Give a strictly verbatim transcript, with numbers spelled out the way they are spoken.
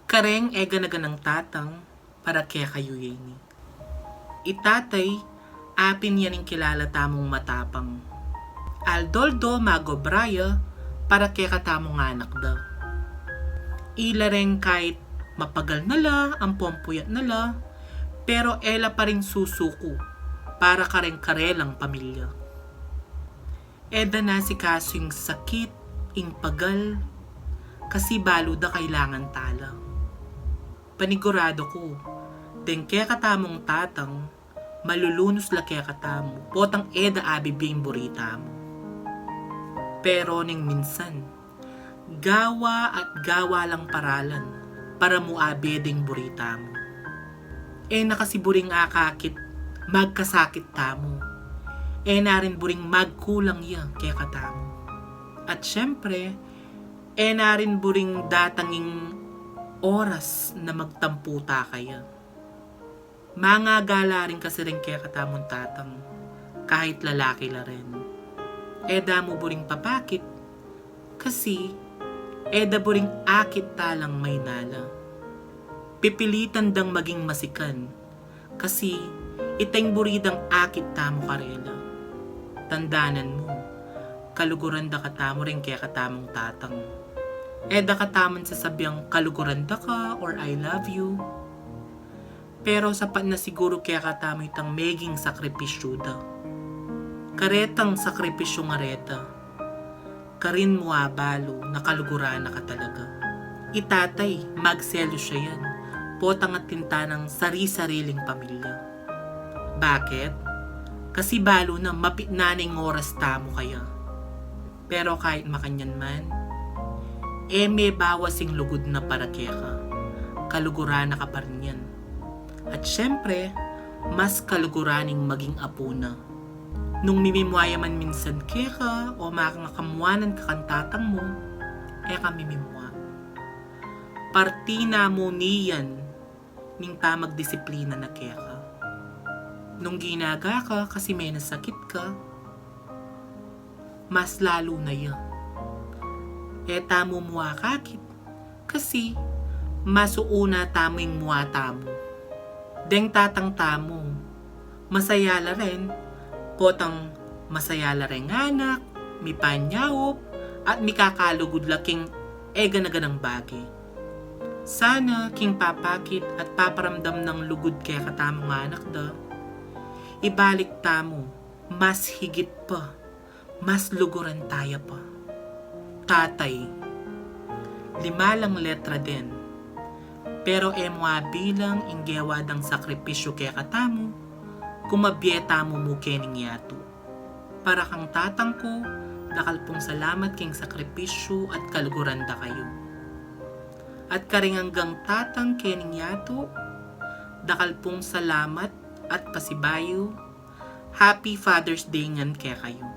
Kareng e gana-ganang tatang, para kekayu ya ini. I tatay, apin ya ning kilala tamung matapang. Aldo-aldo mag-obra ya para kekatamung anak da. Ila reng kahit mapagal na la, ampong puyat na la, pero e la pa rin susuku para kareng karelang pamilya. E da nasikasu ing sakit, ing pagal, kasi balu da kailangan tala. Paniguradu ku, deng kekatamung tatang, malulunus la kekatamu, potang e da abibie ing buri tamu. Pero ning minsan, gawa at gawa lang paralan para mu abie ding buri tamu. E na kasi buring akakit magkasakit tamu. E na rin buring magkulang ya kekatamu. At syempre, e na rin buring datang ing oras na magtampu ta kaya. Mangagala rin kasi ring kekatamung tatang, kahit lalaki la rin. E da mu buring papakit, kasi e da buring akit talang mainala. Pipilitan dang maging masikan, kasi iteng buri dang akit tamu karela. Tandanan mu, kaluguran da katamu ring kekatamung tatang. E da katamu sasabiang kaluguran da ka or I love you. Pero sapat na siguru kekatamu itang meging sakripisyu da. Karetang sakripisyu ngan reta, karin mu abalu na kaluguran na ka talaga. I tatay, magselos ya yan, potang atin tanang sari-sariling pamilya. Bakit? Kasi balu na mapit na ning oras tamu kaya. Pero kahit makanyan man, e mebawas ing lugud na para keka. Kaluguran na ka pa rin yan. At syempre, mas kaluguran ing maging apu na. Nung mimimua ya man minsan keka o makang akamuanan ka kang tatang mu, e ka mimimua. Parti na mu niyan ning pamagdisiplina na keka. Nung ginaga ka kasi menasakit ka, mas lalu na ya. E tamu mu akakit, kasi mas uuna tamu ing mua tamu. Deng tatang tamu, masaya la rin, potang masaya la reng anak, mipanyaup, at mikakalugud la king e gana-ganang bage. Sana king papakit at paparamdam nang lugud kekatamung anak da, ibalik tamu, mas higit pa, mas luguran taya pa. Tatay, lima lang letra din, pero e mu abilang ing gewa dang sakripisyu kekatamu, kumabie tamu mu kening yatu. Para kang tatang ku, dakal pung salamat king sakripisyu at kaluguran da kayu. At karing anggang tatang kening yatu, dakal pung salamat at pasibayu, Happy Father's Day ngan kekayu.